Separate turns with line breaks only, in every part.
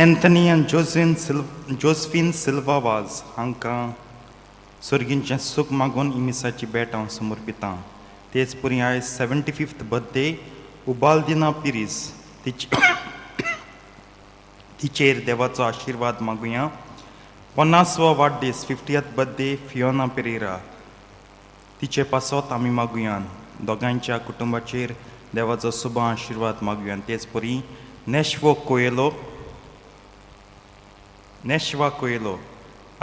Anthony आनी जोजवीन जोजफीन सिल्वा वाज हांकां सर्गींचें सूख मागून इमिसाची भेट हांव समर्पितां. तेच परी आयज 75th birthday उबालदिना पिरीस तिची तिचेर देवाचो आशिर्वाद मागुया. 50वो वाडदीस 50th birthday Fiona Pereira तिचे पासत आमी मागुया. दोगांयच्या कुटुंबाचेर देवाचो सुबा आशिर्वाद मागुया. तेच परी नेशवो कोयलो नेशवा कोयलो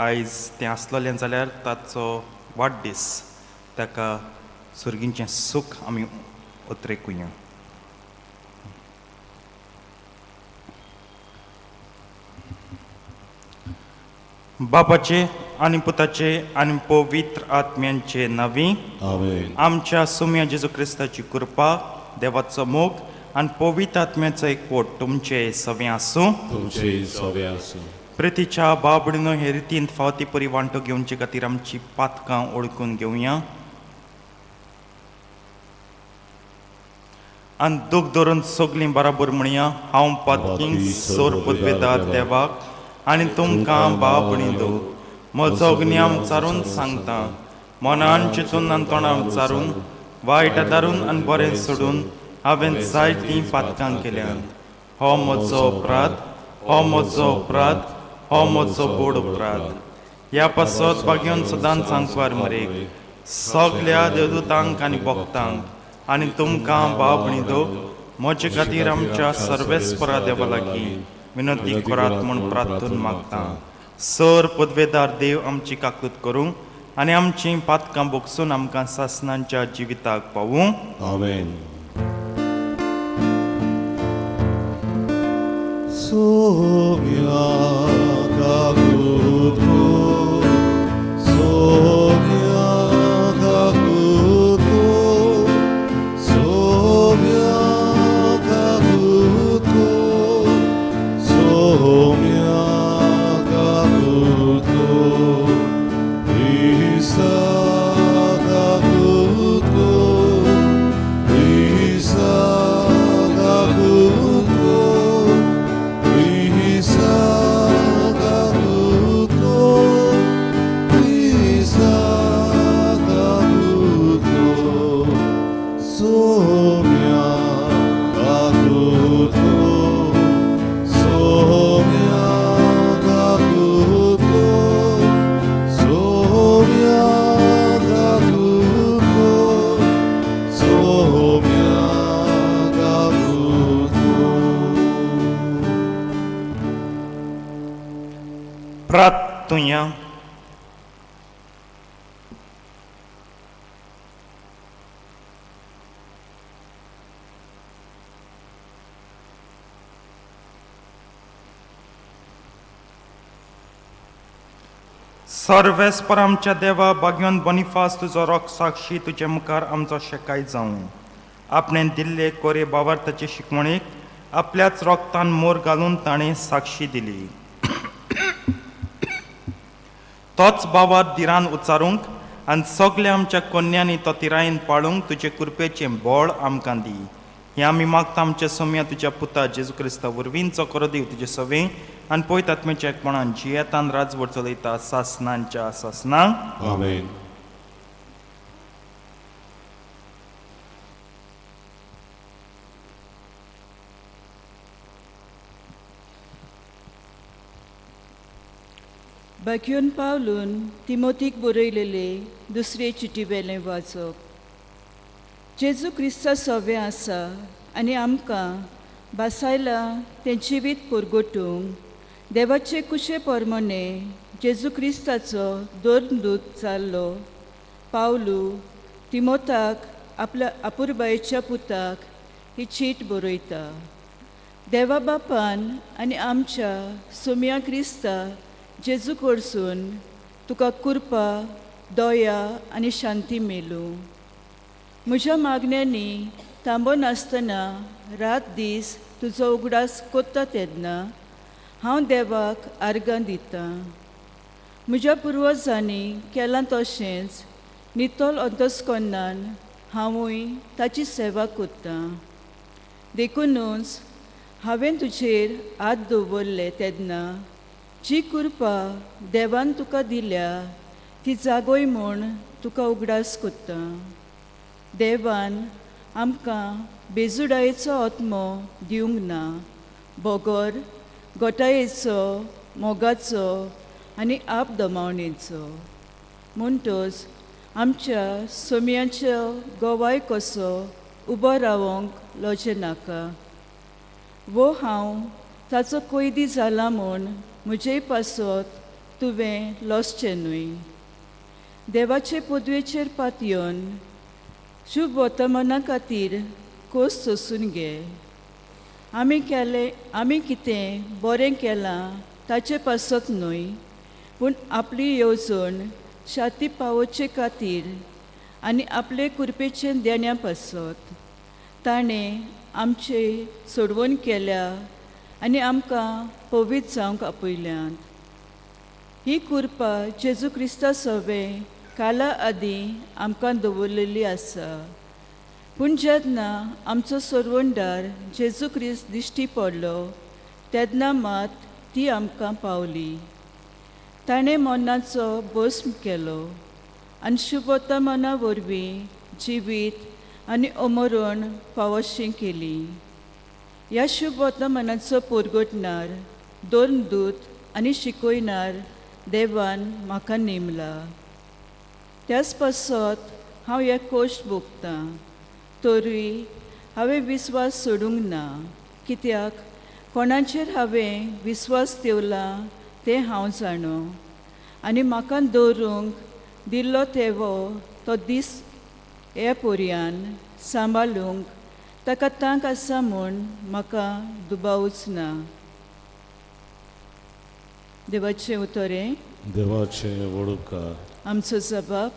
आयज तें आसलेलें जाल्यार ताचो वाडदीस ताका सर्गींचें सूख आमी ओतरेकुया. बापाचे आनी पुताचे आनी पवित्र आत्म्यांचे नांवी.
आमेन.
आमच्या सुम्या जेजू क्रिस्ताची कृपा, देवाचो मोग आनी पवित्र आत्म्याचो एकवट तुमचे सवें आसूं.
तुमचे सवे आसूं.
प्रितीच्या बाबडीनो हे रितीन फावती परी वांटो घेवचे खातीर आमची पातकां ओळखून घेवया आनी दूख धरून सगलीं बराबर म्हणया, हांव पातकींक सोर पदवेदार देवाक आनी तुमकां बाबणी दो म्हजो अग्न्याम चारून सांगता, मनान चिंतून आनी तोंडान चारून वायट आदारून आनी बरें सोडून हांवें जायतीं पातकां केल्यात. हो म्हजो अपराध, हो म्हजो अपराध, हो म्हजो बोड अपराध. ह्या पासत बागेवन सदांच सांगपार मरेक सगल्या देवदूतांक आनी भक्तांक आनी तुमकां बाबणी दो म्हजे खातीर आमच्या सर्वेस्परा देवा लागीं विनंती करात म्हूण प्रार्थून मागता. सर पदवेदार देव आमची काकूत करूं आनी आमचीं पातकां बोगसून आमकां सासनांच्या जिविताक पावूं.
आमेन. सोम्या काकूत कर, सोम्या काकूत कर, सोम्या काकूत कर, सोम्या काकूत कर, क्रिस्ता काकूत कर, क्रिस्ता काकूत कर, क्रिस्ता काकूत कर, क्रिस्ता काकूत कर, सोम्या काकूत कर, सोम्या काकूत कर, सोम्या काकूत कर, सोम्या काकूत कर.
प्रार्थुया. सर्वेस्पर आमच्या देवा, भाग्योन बोनिफास तुजो रोख साक्षी तुजे मुखार आमचो शेकाय जावं. आपणें दिल्ले कोरे बावार्थाचे शिकवणेक आपल्याच रोगतान मोर घालून ताणें साक्षी दिली. तोच बावार धिरान उच्चारूंक आनी सगल्या आमच्या कोन्यांनी तो तिरायेन पाळूंक तुजे कृपेचें बळ आमकां दी. हें आमी मागता आमच्या सोम्या तुज्या पुता जेजू क्रिस्ता वरवींचो करो देव तुजे सवें आनी पयत आत्म्याच्या एकपणान जियेतान राजवट चलयता सासनांच्या सासनांक.
आमेन.
बाक्यून पावलून तिमोतीक बरयलेले दुसरे चिटी वेलें वाचप. जेजू क्रिस्ता सोवें आसा आनी आमकां बासायला तें जिवीत पुरगोटूंक देवाचे कुशे परमने जेजू क्रिस्ताचो दोन दूत जाल्लो पावलू तिमोताक आपल्या अपुरबायेच्या पुताक ही चीट बरयता. देवा बापान आनी आमच्या सोम्या क्रिस्ता जेजू कडसून तुका कृपा, दया आनी शांती मेलूं. म्हज्या मागण्यांनी थांबो नासतना रात दीस तुजो उगडास कोत्ता तेन्ना हांव देवाक आर्गां दितां. म्हज्या पुर्वजांनी केलां तशेंच नितळ अंतस्कन्नान हांवूय ताची सेवा करतां. देखुनूच हांवें तुजेर हात दवरले तेन्ना जी कृपा देवान तुका दिल्या ती जागोय म्हूण तुका उगडास कोत्ता. देवान आमकां बेजुडायेचो आत्मो दिवंक ना, बगर गोटायेचो, मोगाचो आनी आप दमावणेचो. म्हणटच आमच्या सोम्याचो गवाय कसो उबो रावोंक लजें नाका. वो हांव ताचो कैदी जाला म्हूण म्हजे पासत तुवें लसचें न्हय. देवाचे पदवेचेर पातयेवन शुभ वर्तमाना खातीर खोस सोसून घे. आमी केलें, आमी कितें बरें केलां ताचे पासत न्हय, पूण आपली येवजण शाती पावोवचे खातीर आनी आपले कुरपेचे देण्या पासत ताणें आमचे सोडवण केल्या आनी आमकां पवित्र जावंक आपयल्यात. ही कृपा जेजू क्रिस्ता सवें काला आदीं आमकां दवरलेली आसा. पूण जेन्ना आमचो सरवणदार जेजू क्रिस्त दिश्टी पडलो तेन्ना मात ती आमकां पावली. ताणें मनाचो भस्म केलो आनी शुभवर्तमाना वरवीं जिवीत आनी अमरण फावोशी केली. ह्या शुभवर्तमानाचो पुरगटणार दोन दूत आनी शिकयणार देवान म्हाका नेमला. त्याच पासत हांव हे कोश्ट भोगतां, तरूय हांवें विस्वास सोडूंक ना, कित्याक कोणाचेर हांवें विस्वास दवरला तें हांव जाणो आनी म्हाका दवरूंक दिल्लो तेवो तो दीस हे पोरयान सांबाळूंक ताका तांक आसा म्हूण म्हाका दुबावूच ना. देवाचें उतरें.
देवाचे वडुपकार.
आमचो जबाब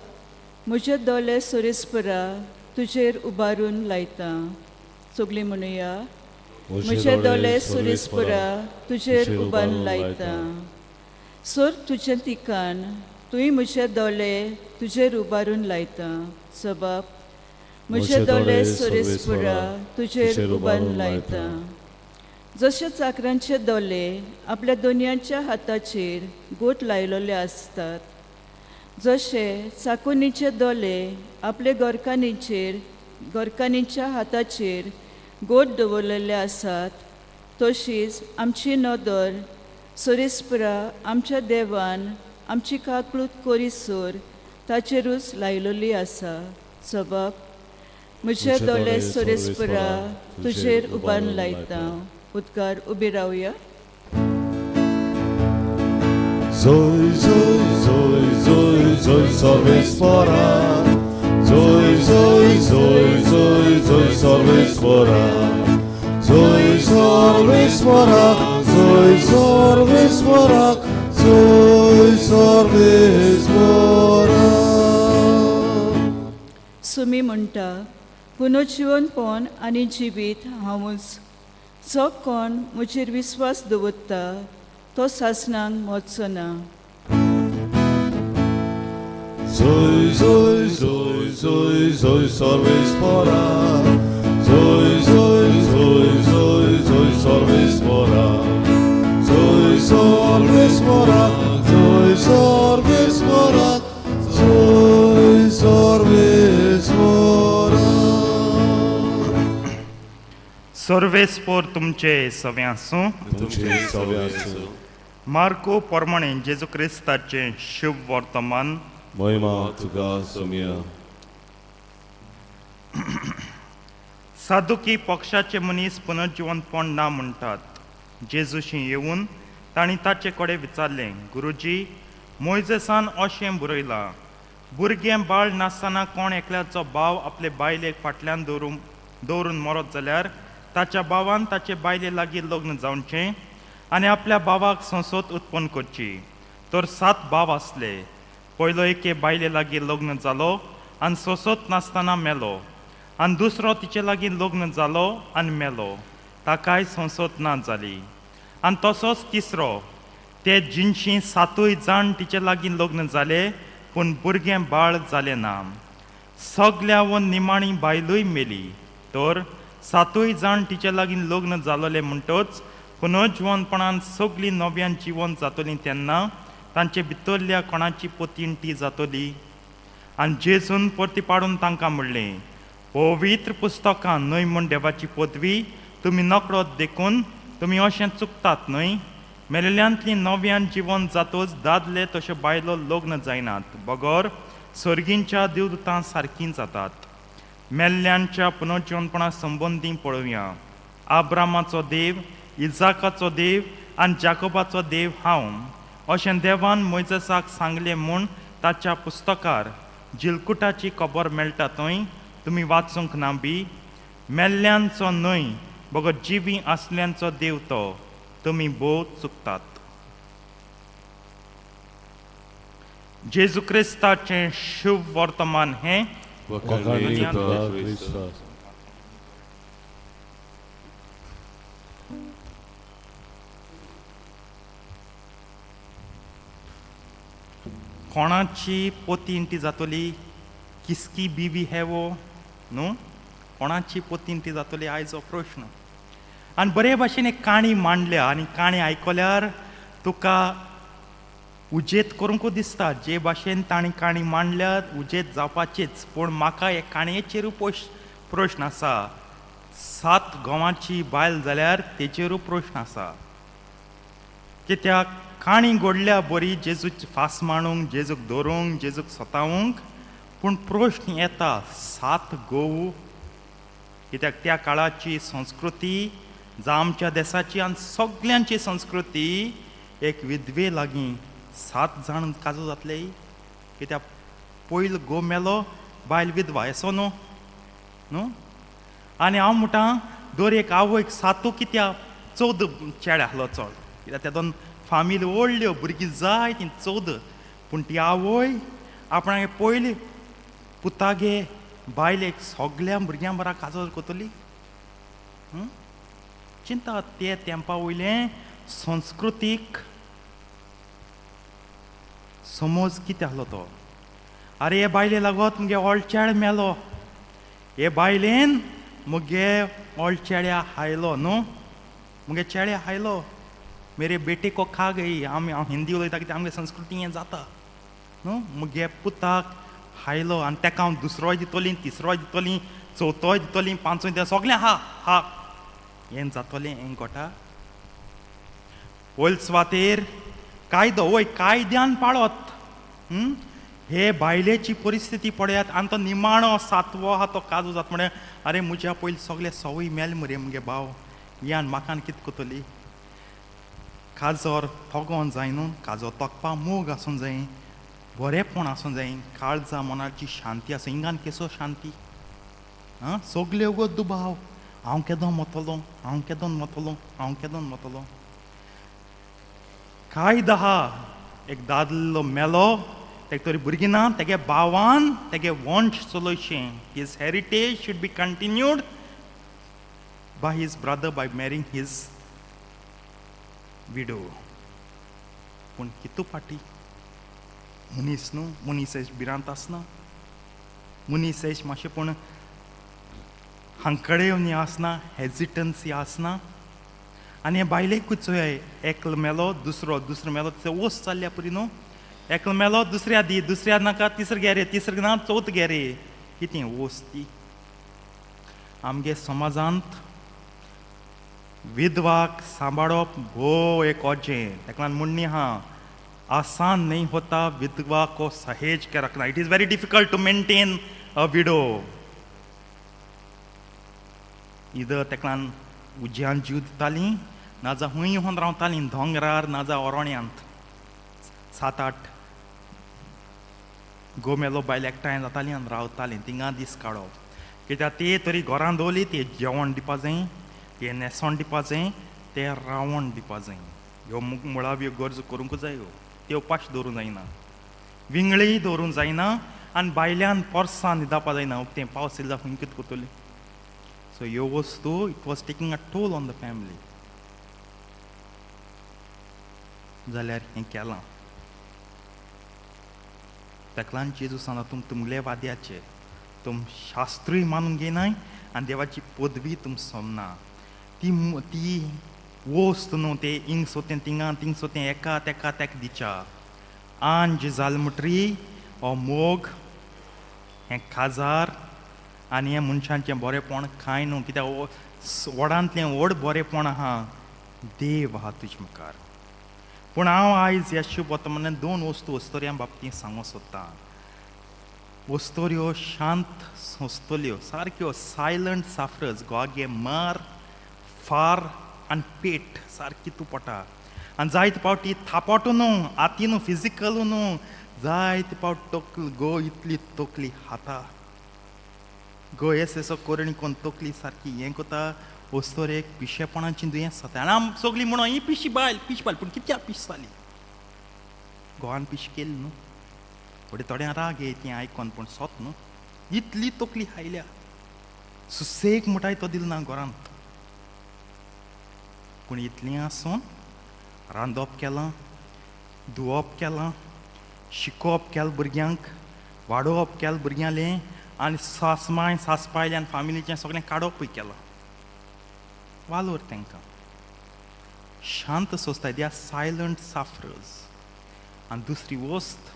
म्हजे दोळे सोरेस्परा तुजेर उबारून लायता. सगळीं म्हणुया, म्हजे दोळे सोरेस्परा तुजेर उबारून लायता. सोर तुजें तिकान तुवें म्हजे दोळे तुजेर उबारून लायता. सबाब म्हजे दोळे सोरेस्परा तुजेर उबारून लायता. जशे चाकरांचे दोळे आपल्या दोनयांच्या हाताचेर गोट लायलेले आसतात, जशे चाकोनीचे दोळे आपले गोरकानीचेर गोरकानीच्या हाताचेर गोट दवरलेले आसात, तशीच आमची नदर सोरेस्परा आमच्या देवान आमची काकळूत करीसर ताचेरूच लायलेली आसा. सबब म्हजे दोळे सोरेस्परा तुजेर उबारून लायता. उदकार उबी रावया.
Zoy, zoy, zoy, zoy, zoy, सर्वेस्परा. Zoy, zoy, zoy, zoy, zoy, सर्वेस्परा. Zoy, सर्वेस्परा, zoy, सर्वेस्परा, zoy, सर्वेस्परा.
Sumi म्हणटा, पुनर्जिवनपण आनी जिवीत हांवूच. जो कोण म्हजेर विस्वास दवरता तो सासणाक मरचो ना.
Zoy, zoy, zoy, zoy, zoy, सर्वेस्परा. Zoy, zoy, zoy, zoy, zoy, सर्वेस्परा. Zoy, सर्वेस्परा, zoy, सर्वेस्परा, zoy, सर्वेस्परा.
सर्वेस्पोर तुमचे सवें आसूं.
तुमचे सवे आसूं.
मार्को पोरमाणे जेजू क्रिस्ताचें शुभ वर्तमान.
महिमा तुका सोमिया.
सादुकी पक्षाचे मनीस पुनर्जिवनपण ना म्हणटात. जेजूशी येवन तांणी ताचे कडेन विचारलें, गुरुजी, मोयजेसान अशें बरयलां, भुरगें बाळ नासतना कोण एकल्याचो भाव आपले बायलेक फाटल्यान दवरून दवरून मरत जाल्यार ताच्या भावान ताचे बायले लागीं लग्न जावचें आनी आपल्या भावाक संसद उत्पन्न करची. तर सात भाव आसले. पयलो एके बायले लागीं लग्न जालो आनी सोंसत नासतना मेलो, आनी दुसरो तिचे लागीं लग्न जालो आनी मेलो, ताकाय संसद ना जाली, आनी तसोच तिसरो. ते जिनशी सातूय जाण तिचे लागीं लग्न जाले, पूण भुरगें बाळ जालें ना. सगल्यावन निमाणी बायलूय मेली. तर सातूय जाण तिचे लागीं लग्न जालोले म्हणटच पुनर्जिवनपणान सगळीं नव्यान जिवन जातलीं तेन्ना तांचे भितरल्या कोणाची पोतीन ती जातली. आनी जेजून परती पाडून तांकां म्हणलें, पवित्र पुस्तकां न्हय म्हूण देवाची पदवी तुमी नकळत देखून तुमी अशें चुकतात न्हय. मेलेल्यांतली नव्यान जिवन जातच दादले तश्यो बायलो लग्न जायनात बगर सर्गींच्या देवदूतां सारकीं जातात. मेल्ल्यांच्या पुनर्जिवनपणा संबंदी पळोवया. आब्रामाचो देव, इजाकाचो देव आनी जाकोबाचो देव हांव अशें देवान मोयजसाक सांगलें म्हूण ताच्या पुस्तकार जिलकुटाची खबर मेळटा थंय तुमी वाचूंक ना बी. मेल्ल्यांचो न्हय बगर जिवी आसल्यांचो देव तो. तुमी भोव चुकतात. जेजू क्रिस्ताचें शुभ वर्तमान हें.
वखाणी तुका क्रिस्ता.
कोणाची पोतीन ती जातली, किसकी बीवी है वो न्हू, कोणाची पोतीन ती जातली आयज हो प्रश्न. आनी बरे भाशेन एक काणी मांडल्या आनी काणी आयकल्यार तुका उजेत करूंक दिसता. जे भाशेन तांणी काणी मांडल्या उजेत जावपाचीच. पूण म्हाका हे काणयेचेरूय प्रश्न आसा. सात घोवांची बायल जाल्यार तेचेरूय प्रश्न आसा. कित्याक काणी घडल्या बरी जेजूक फास मांडूंक, जेजूक धरूंक, जेजूक सतावूंक, पूण प्रश्न येता सात गोव कित्याक त्या काळाची संस्कृती जावं आमच्या देसाची आनी सगल्यांची संस्कृती एक विधवे लागीं सात जाण काजू जातले. कित्याक पयलो घोव मेलो, बायल विधवा येसो न्हू न्हू. आनी हांव म्हणटा दर एक आवयक सातू कित्याक 14 चेडे आसलो चड, कित्याक त्या दोन फामील व्हडल्यो भुरगीं जाय तीं 14. पूण ती आवय आपणागे पयली पुतागे बायलेक सगल्या भुरग्यां बरा काजर करतली. चिंता ते तेंपा वयलें संस्कृतीक समज कितें आसलो तो. आरे हे बायले लागत मुगे ओळ चेड मेलो, हे बायलेन मुगे ओळ चेड्या हायलो न्हू, मुगे चेड्या हायलो, मेरे बेटे को खा गई. आमी हांव हिंदी उलयता कित्याक आमगे संस्कृती हें जाता न्हू. मुगे पुताक हायलो आनी तेका हांव दुसरोय दितोली, तिसरोय दितोली, चवथोय दितोली, पांचोय दितली, सगळें हा हा हें जातोलें हें गोटा. पयले सुवातेर कायदो वय कायद्यान पाळत. हे बायलेची परिस्थिती पळयात आनी तो निमाणो सातवो आहा तो काजू जाता म्हळ्यार आरे म्हज्या पयलीं सगळे सवय मेले मरे मुगे भाव, यान म्हाका आनी कितें करतली. काजर तोगोन जाय न्हू, काजर तोकपा मोग आसूंक जाय, बरेंपण आसूंक जाय, काळजा मनाची शांती आसूं. हिंगान केसो शांती आं, सगल्यो गो दुबाव, हांव केदो मतलो, हांव केदोन मतलो, हांव केदोन मतलो. कायदो आहा, एक दादलो मेलो तेका तरी भुरगीं ना, तेगे भावान तेगे वंश चलोवचें. His heritage should be continued by his brother by marrying his widow. पूण कितू फाटी मनीस न्हू, मनीस एश भिरांत आसना, मनीस एश मातशें पूण हांकडेवनी आसना, हेजिटन्सी आसना. आनी हे बायलेकूच चोय, एकलो मेलो दुसरो, दुसरो मेलो तिसरो, वस चल्ल्या पुरी न्हू. एकलो मेलो दुसऱ्या दी, दुसऱ्या नाका तिसरो घे रे, तिसरो ना चवथ घे रे. कितें वस ती. आमगे समाजांत विधवाक सांबाळप भोव एक अजें. ताका लागून म्हणणी आहा, आसान नहीं होता विधवा को सहेज के रखना. It is very difficult to maintain a widow. इधर ताका लागून उज्यान जीव दितालीं, नाजा हुंय होन रावतालीं दोंगरार नाजा ओरोण्यांत. सात आठ घोव मेलो बायल एकठांय जातालीं आनी रावतालीं थिंगा दीस काडप. कित्याक ते तरी घरान दवरली ते जेवण दिवपा जाय, ते न्हेसण दिवपा जाय, ते रावण दिवपा जाय. ह्यो मुळाव्यो गरजो करूंक जायो, त्यो उपाश दवरूंक जायना, विंगळी दवरूंक जायना आनी बायल्यान पोरसां न्हिदपा जायना. उक्तें पावस येयलो जाल्यार खंय कितें करतली. सो ह्यो वस्तू it was taking a toll on the family. जाल्यार हें केलां ताका लागून जेजू सांगता तुम तुमले वाद्याचे तुम शास्त्रूय मानून घेनाय आनी देवाची पदवी तुम सोमना. ती ती वस्त न्हू ते इंग सोतें तिंगा थिंग सोतें एका तेका तेका दिच्या आन जे जाल म्हणटरी हो मोग हें काजार आनी हें मनशांचें बरेंपण कांय न्हू कित्याक हो व्हडांतलें व्हड बरेंपण आहा देव आहा तुजे मुखार. पूण हांव आयज ह्या शुभ वर्तमानान दोन वस्तू वस्तोऱ्यां बाबतींत सांगूंक सोदतां. वस्तोऱ्यो शांत सोंसतल्यो सारक्यो सायलंट साफ्रस गोगे मार फार आनी पेट सारकी तूं पोटा आनी जायते फावटी थापोटू न्हू आती न्हू फिजिकलू न्हू जायते फावट तकली गो इतली तकली खाता गो एस एसो करणी कोण तकली सारकी हें कोता वस्तोरेक पिशेपणाची दुयेंस जाता. आनी आम सगळीं म्हणून ही पिशी बायल पिशी बायल पूण कित्याक पिश जाली गोवान पिश केली न्हू थोडे थोड्यां राग येय तें आयकोन पूण सोत न्हू इतली तकली खायल्या सुसेग म्हणटाय तो दिल ना घरांत. पूण इतलें आसून रांदप केलां धुवप केलां शिकोवप केलां भुरग्यांक वाडोवप केलां भुरग्यांलें आनी सासमाय सासपायल्यान आनी फामिलीचें सगळें काडपूय केलां. वालोर तांकां शांत सोंसताय they are silent sufferers. आनी दुसरी वस्त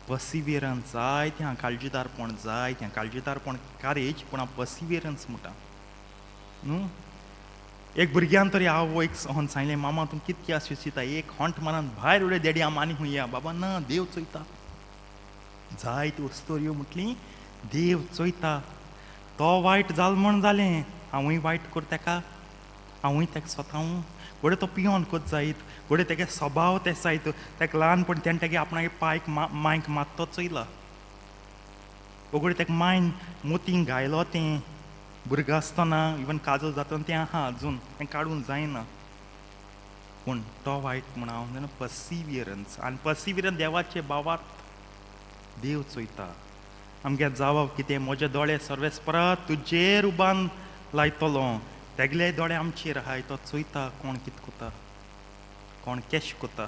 पर्सिवियरन्स जाय तें काळजीदारपण जाय तें काळजीदारपण कारेज पूण हांव पर्सिवियरन्स म्हणटा न्हू. एक भुरग्यान तरी आवयक सहन सांगलें मामा तूं कितक्या शिता एक होंट मारान भायर उडय देडी आम आनी हुंया बाबा ना देव चोयता. जायत्यो वस्तोऱ्यो म्हटली देव चोयता तो वायट जाल म्हण जालें हांवूय वायट कर तेका हांवूय तेका स्वता घोडे तो पियोन कोत जायत घोडे तेगे स्वभाव ते जायत तेका ल्हानपण तेणें तेगे आपणागे पायक मायक मात्तो चोयला ओगडे तेका मायन मोतींक घायलो तें भुरगो आसतना इवन काजल जातना तें आहा अजून तें काडूंक जायना. पूण तो वायट म्हण हांव जाणा पर्सिवियरन्स आनी पर्सिवियरन्स देवाचे बावार्थ देव चोयता. आमगे जावप कितें म्हजे दोळे सर्वेस परत तुजेर उबान लायतलो तेगले दोळे आमचेर आहाय तो चोयता कोण कित कोता कोण केश कोता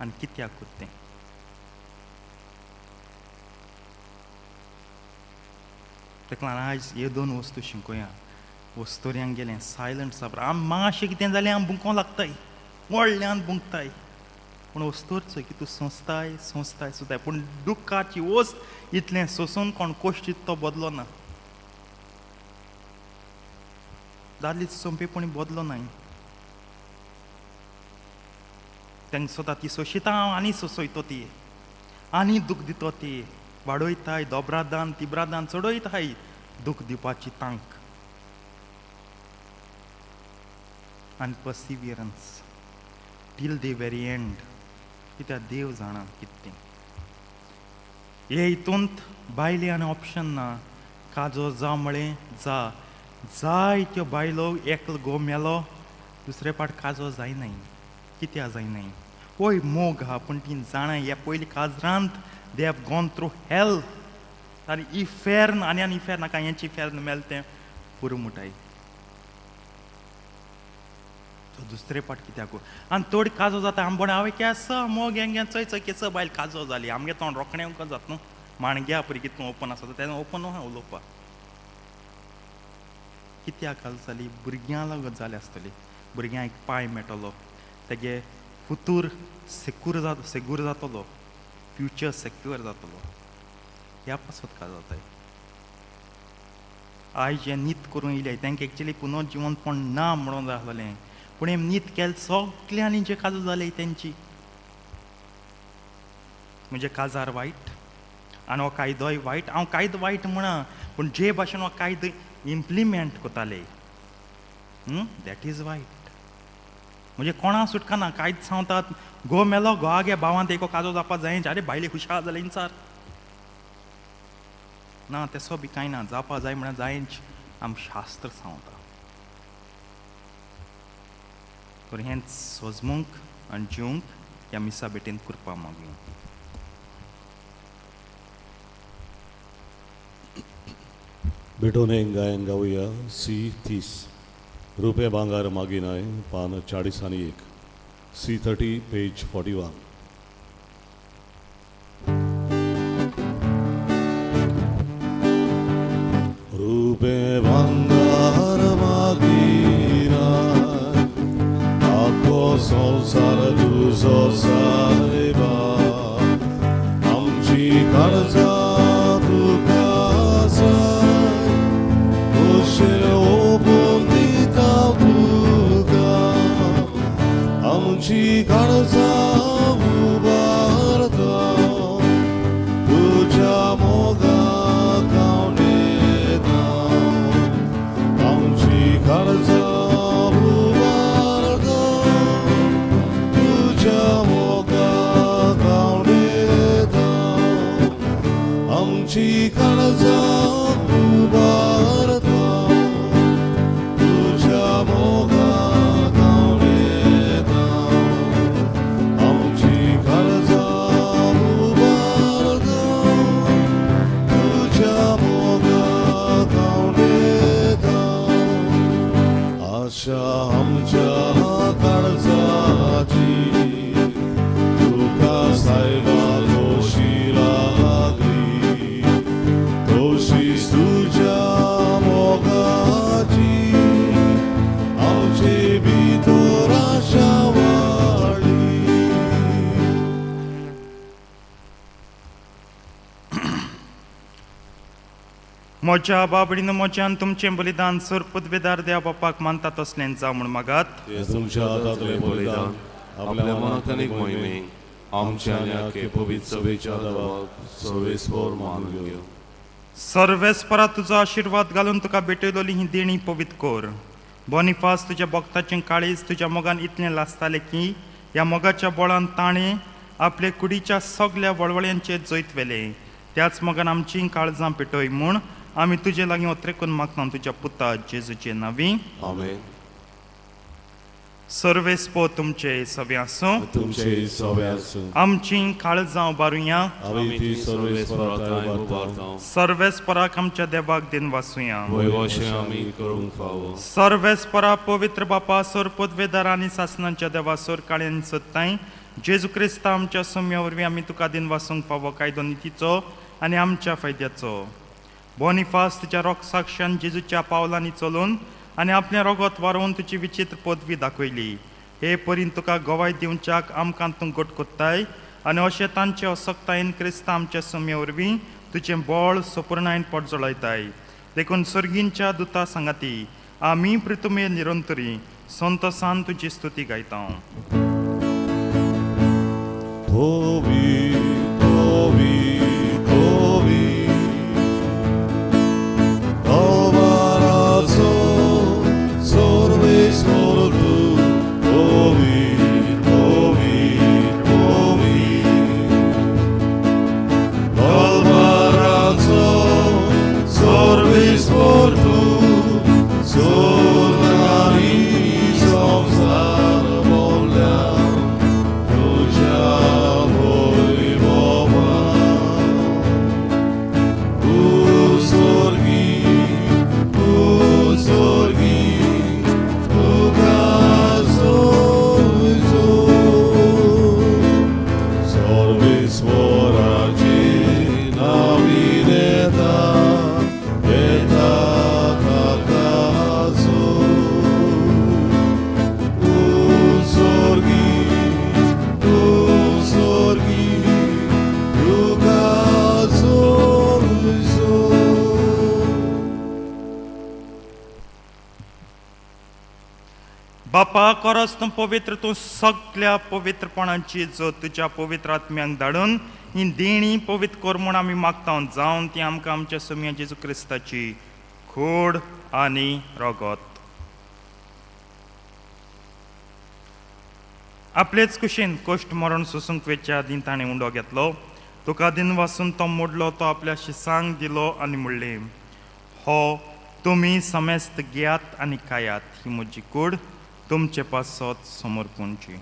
आनी कित्याक कोता तें. तेका लागून आयज ह्यो दोन वस्तू शिकोया. वस्तोऱ्यांक गेलें सायलंट साबर आम मातशें कितें जालें आम बुंकों लागताय व्हडल्यान बुंकताय पूण वस्तूर चोय की तूं सोंसताय सोंसताय सोंसताय पूण दुख्खाची वस्त इतलें सोंसून कोण कोश्टीत तो बदलो ना. दादली सोंपेपणी बदलो नाय तांकां सोता ती सोंशिता हांव आनी सोंसयतो ती आनी दूख दितो ती वाडयताय दोब्रादान तिब्रादान चडयताय दूख दिवपाची तांक. आनी perseverance till the very end कित्याक देव जाणा कितें हे हितूंत बायले आनी ऑप्शन ना. काजो जा म्हळें जा जायत्यो बायलो एकलो घोव मेलो दुसरे पाट काजो जायनाय कित्याक जायनाय वय मोग आहा पूण ती जाणा ह्या पयलीं काजरांत they have gone through hell आनी इफेर्न आनी आनी इफेर्न नाका हेंच इफेर्न मेल तें पुरो मुटाय तो दुसरे पाट कित्याक आनी चड काजो जाता आमबोड हांवें केस मोग हें चोय चोय केस बायल काजो जाली आमगे तोंड रोखडें जाता न्हू माणग्या परी कितको ओपन आसा तेन्ना ओपन आहा उलोवपाक कित्याक काल जाली भुरग्यां लागत जाली आसतली भुरग्यांक एक पांय मेळटलो तेगे फुतूर सेकूर जात सेगूर जातलो फ्युचर सेक्युअर जातलो ह्या पासत काल जाताय. आयज जें नीत करून येयले तांकां एक्चुली पुनर्जिवनपण ना म्हणून जालें पूण हें नीत केलें सगल्यांनी जे काजू जाले तेंची म्हणजे काजार वायट आनी हो कायदोय वायट हांव कायदो वायट म्हणा पूण जे भाशेन हो कायदो इम्प्लिमेंट कोताले that is वायट. म्हणजे कोणा सुटकाना कांयच सांगतात घो मेलो घोवा गे भावान एको काजो जावपा जाय आरे बायले खुशाल जाले इन्सार ना तेसो बी कांय ना जावपा जाय म्हणल्यार जायच आम शास्त्र सांगता. तर हेंच सोजमूंक आनी जिवंक ह्या मिसा भेटेन कृपा मागूया.
भेटोन एक गायन गावया सी 30 रुपये भांगार मागिनाय पान 40 आनी 1 सी 30 पेज 41. आमची काळजां उबारता तुज्या मोगाक हांव आमची काळजां उबारता तुज्या मोगाक हांव आशा आमच्या काळजाची तुका सायबा खोशी लागली तशीच तुज्या मोगाची आमचे भितर आशा वाडली.
म्हज्या बाबडीन म्हज्यान तुमचें बलिदान सर पदवेदार देवा बापाक मानता तसलें जावं म्हूण मागात.
ते तुमच्या हातांतलें बलिदान
आपल्या मनात आनी मोहिमेक आमच्या आनी आख्खे पवित्र सभेच्या देवाक सर्वेस्पर मानून घेवं.
सर्वेस्परा तुजो आशिर्वाद घालून तुका भेटयलोली ही देणी पवित्र कर. बोनिफास तुज्या भक्ताचें काळीज तुज्या मोगान इतलें लासतालें की ह्या मोगाच्या बळान ताणें आपले कुडीच्या सगल्या वळवळ्यांचेर जैत व्हेलें. त्याच मोगान आमचीं काळजां पेटय म्हूण आमी तुजे लागीं ओत्रेकून मागता तुज्या पुता जेजूचे नांवी.
आमेन.
सर्वेस्पो तुमचे सवे आसूं.
तुमचे सवे आसूं.
आमचीं काळजां उबारुया.
आमी ती सर्वेस्परा थंय उबारता.
सर्वेस्पराक आमच्या देवाक दिन वासुया.
वैवशें आमी करूंक फावो.
सर्वेस्परा पवित्र बापा सोर पदवेदार आनी सासनाच्या देवा सोर काळ्यान सत्ताय जेजू क्रिस्ता आमच्या सोम्या वरवीं आमी तुका दिन वासूंक फावो कायदो नितीचो आनी आमच्या फायद्याचो. बोनिफास तुज्या रोगसाक्षान जेजूच्या पावलांनी चलून आनी आपलें रोगत वारोवन तुजी विचित्र पदवी दाखयली. हे परीन तुका गवाय दिवच्याक आमकां तूं गोट कोत्ताय आनी अशें तांचे असक्तायेन क्रिस्ता आमच्या सोम्या वरवीं तुजें बळ सपूर्णायन पोटजळयताय. देखून सर्गींच्या दुता सांगाती आमी प्रितुमे निरंतरी संतोसान तुजी स्तुती गायता.
Tovi, Tovi, Tovi, Alvarazo, Sorves Mortu, Tovi, Tovi, Tovi, Alvarazo, Sorves Mortu, Sornari, Somsar Volam, तुझ्या वैभवा. तू स्वर्गी, तू स्वर्गी, तुका सोयचो. सर्वेस्वराचे नावी देता, येता ताकाचो. तू स्वर्गी, तू स्वर्गी, तुका सोयचो.
बापा करस तूं पवित्र तूं सगल्या पवित्रपणाची जो तुज्या पवित्र आत्म्यांक धाडून ही देणी पवित्र कर म्हूण आमी मागता जावन ती आमकां आमच्या सोम्या जेजू क्रिस्ताची खोड आनी रगत. आपलेच कुशीन कश्ट मरण सोसूंक वेच्या आदीं ताणें उंडो घेतलो. तुका दिन वासून तो मोडलो, तो आपल्या शिसांक दिलो आनी म्हणलें, हो तुमी समेस्त घेयात आनी खायात, ही म्हजी कूड तुमचे पासत समर्पूणची.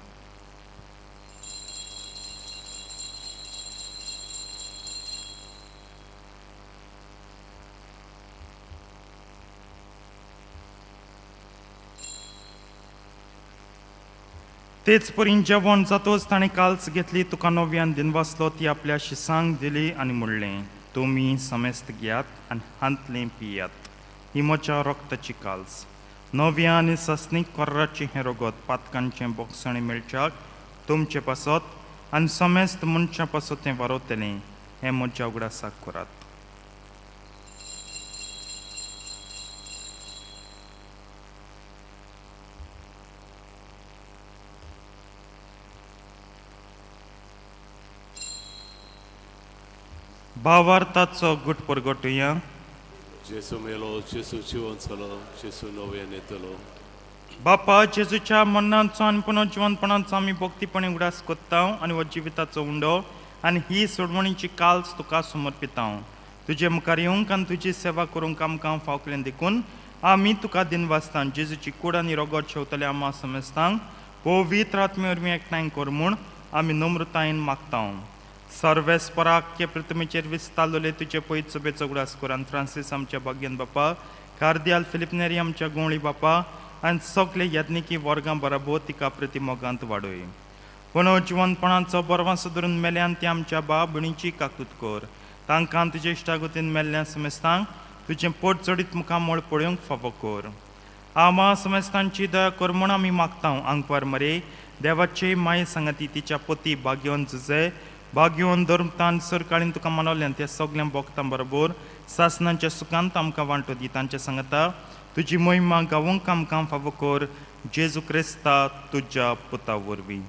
तेच परीन जेवण जातोच ताणें काल्स घेतली, तुका नव्यान दिनवासलो, ती आपल्या शिसांक दिली आनी म्हणलें, तुमी समेस्त घेयात आनी हांतलें पियात, ही म्हज्या रक्ताची काल्स, नव्या आनी सस्नीक कोर्राचें हें रगत पातकांचें बोगसणें मेळच्याक तुमचे पासत आनी समेस्त मनशां पासत तें वारवतलें, हें म्हज्या उगडासाक करात. भावार्थाचो गुट परगटुया.
जेसू मेलो, जेसू जिवन जालो, जेसू नव्यान येतलो.
बापा जेजूच्या मरणाचो आनी पुनर्जिवनपणाचो आमी भक्तीपणी उगडास कोत्ता आनी हो जिविताचो उंडो आनी ही सोडवणीची काल्स तुका समर्पिता. तुजे मुखार येवंक आनी तुजी सेवा करूंक आमकां फावकलें देखून आमी तुका दिनवासता. जेजूची कूड आनी रोगोत शेवतले आमा समेस्तांक पवित्र आत्मे वरवीं एकठांय कर म्हूण आमी नम्रतायेन मागता. सर्वेस्पराक के प्रतिमेचेर विस्तारलेले तुजे पयत सभेचो उगडास कर आनी फ्रांसीस आमच्या भाग्यन बापा, कार्दियाल फिलिप नेरी आमच्या गोंवळी बापा आनी सगळे याज्ञिकी वर्गां बराबर तिका प्रतिमोगांत वाडय. पूण जिवनपणाचो बरवासो धरून मेल्यान ती आमच्या बाप भयणीची काकूत कर. तांकां तुजे इश्टागतीन मेल्ल्या समेस्तांक तुजें पोट चडीत मुखामळ पळोवंक फावो कर. आमा समेस्तांची दया कर म्हूण आमी मागता. आंकवार मरे देवाचे माये सांगाती तिच्या पती भाग्यवन जुजे भाग्यवन धर्मतान सरकाळीन तुका मनवल्यान त्या सगळ्या भोगतां बरोबर सासनांच्या सुखांत आमकां वांटो दी. तांच्या सांगता तुजी मोहिमा गावोंक आमकां फावो कर. जेजू क्रिस्ता तुज्या पुता वरवीं.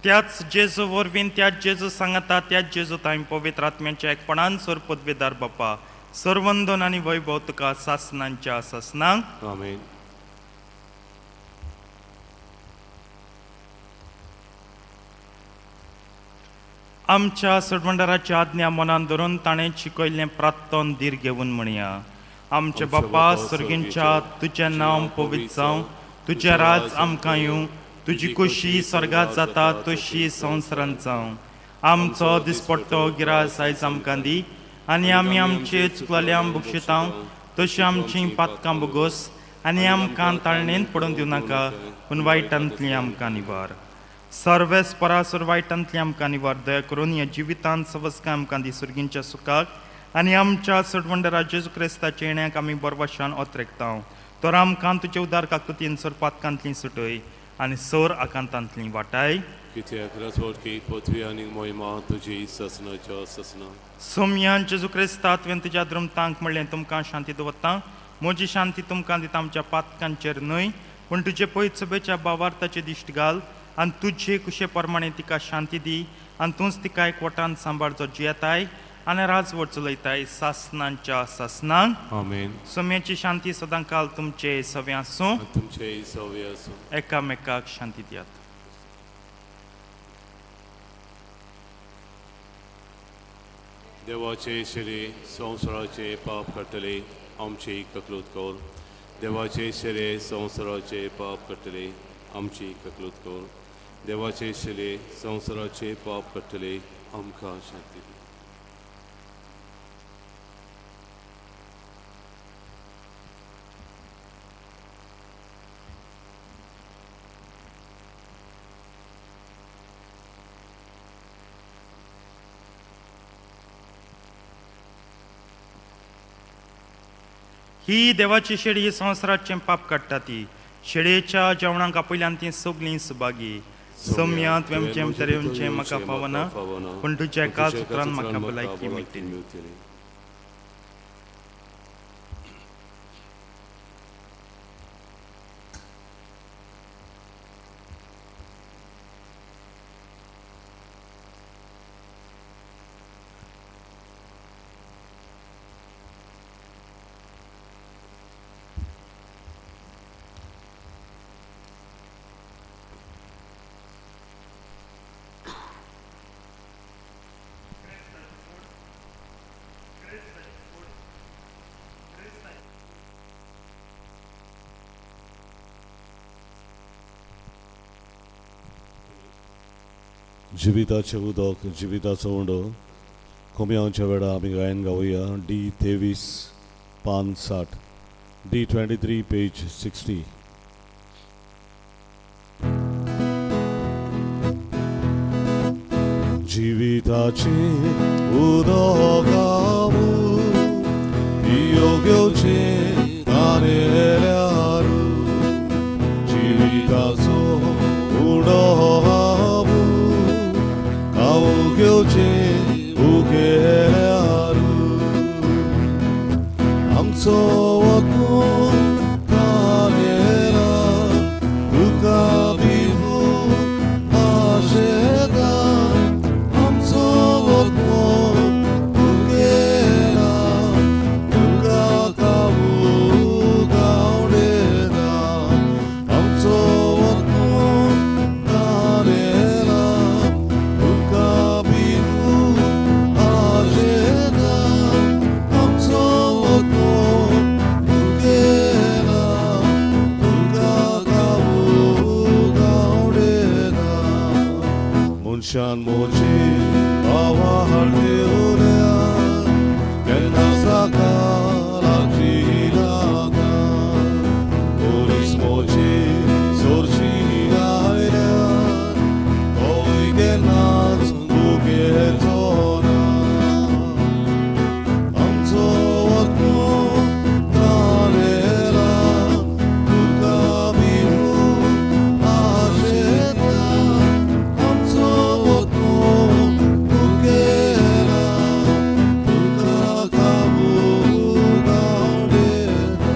त्याच जेजू वरवीं, त्याच जेजू सांगता, त्याच जेजू तांय पवित्र आत्म्याच्या एकपणान सर पदवेदार बापा, सर्वंदन आनी वैभव तुका सासनांच्या सासनांक.
आमेन.
आमच्या सरवंडाराची आज्ञा मनान धरून ताणें शिकयल्लें प्रार्थन धीर घेवन म्हणया. आमचे बापा सर्गींच्या, तुजें नांव पवित्र जावं, तुजें राज आमकां येवं, तुजी खोशी स्वर्गात जाता तशी संवसारांत जावं. आमचो दिसपट्टो गिरास आयज आमकां दी आनी आमी आमचे चुकलेल्या बक्षितां तशी आमची पातकां बोगोस आनी आमकां ताळणेंत पडून दिवं नाका, पूण वायटांतली आमकां निवार. सर्वेस परासर वायटांतली आमकां निवार. दया करून ह्या जिवितांत सवस्काय आमकां दी सुर्गींच्या सुखाक आनी आमच्या सटवंडरा जेजू क्रिस्ताच्या येण्याक आमी बरवाशान ओतरेकता. तर आमकां तुजे उदार काकुतीन सर पातकांतली सुटय आनी सर आकांतांतली वाटाय.
कित्याक राजवटकी पृथ्वी आनी मोहिमा तुजी ससनाच्या ससना.
सोमयान जेजू क्रिस्ता तुवें तुज्या द्रमतांक म्हणलें, तुमकां शांती दवरता, म्हजी शांती तुमकां दिता, आमच्या पातकांचेर न्हय पूण तुजे पयत सभेच्या बावार्थाचे दिश्ट घाल आनी तुजे कुशे प्रमाणे तिका शांती दी आनी तूंच तिका एकवटान सांबाळ, जो जियेताय आनी राजवट चलयताय सासनांच्या सासनांक.
आमेन.
सोम्याची शांती सदां काल तुमचे सवे आसूं.
आनी तुमचे सवे आसूं.
एकामेकाक शांती दियात.
देवाचे शिरे संवसाराचे पाप काडटले आमची ककलूत कर. देवाचे शिरे संवसाराचे पाप काडटले आमची ककलूत कर. देवाचे शिरे संवसाराचे पाप काडटले आमकां शांती दी.
ही देवाची शेळी ही संवसाराचें पाप काडटा ती शेळयेच्या जेवणाक आपयल्यान ती सगळीं सुभागी. सोम्या तुवें जेम तरेवचें म्हाका फावना, पूण तुज्या एका सुत्रान म्हाका भलायकी मेळटली.
मेळटली.
जिविताचें उदक जिविताचो उंडो कोमयांच्या वेळार आमी गायन गावया. डी 23 पान 60, डी 23 पेज 60. जिविताचें उदक हांव पियो घेवचें तानेल्यार, जिविताचो उंडो हांव खावंक घेवचें उगेल्यार. आमचो वकून तानेला तुका दिवंक आशेता, आमचो वकून उगेला तुका खावूंक मनशान मोजी आवाहन देवल्या केन्ना साका लागची नाका पोलीस मोजी सोरची आयल्या तोय केन्नाच दुखेचो ना आमचो आत्मो तारेला तुका भिवून आशेता आमचो आत्मो तुगेला तुका काबू गावडेता.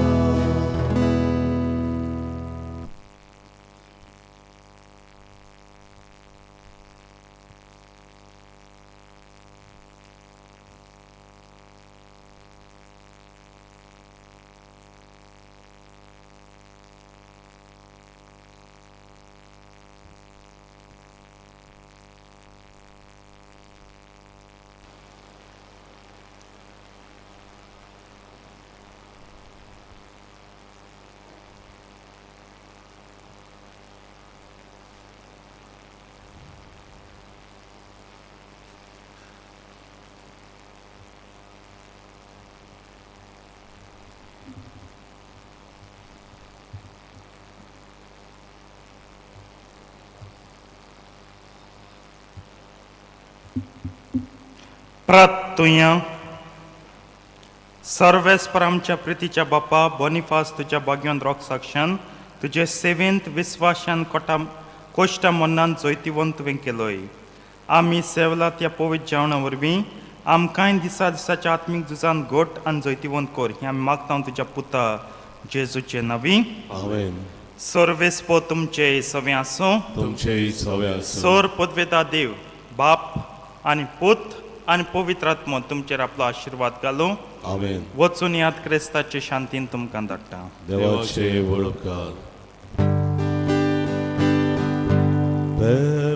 प्रातुया सर्वेस्पर आमच्या प्रितीच्या बापा बोनिफास तुज्या भाग्यान रोग साक्षान तुजे सेवेंत विस्वाशान कोटा कोश्टा मन्नान जैतिवंत तुवें केलोय. आमी सेवला त्या पवित्र जेवणा वरवीं आमकांय दिसा दिसाच्या आत्मीक झुजान घट आनी जैतिवंत कर हें आमी मागता तुज्या पुता जेजूचे नवी.
आमेन.
सर्वेस्पो तुमचे सवें आसूं.
तुमचेय सवे आसूं.
सोर पदवेता देव बाप आनी पूत आनी पवित्र आत्मो तुमचेर आपलो आशिर्वाद घालूं.
आमेन.
वचून याद क्रिस्ताचे शांतीन तुमकां धाडटा.
देवाचे वळपकार Per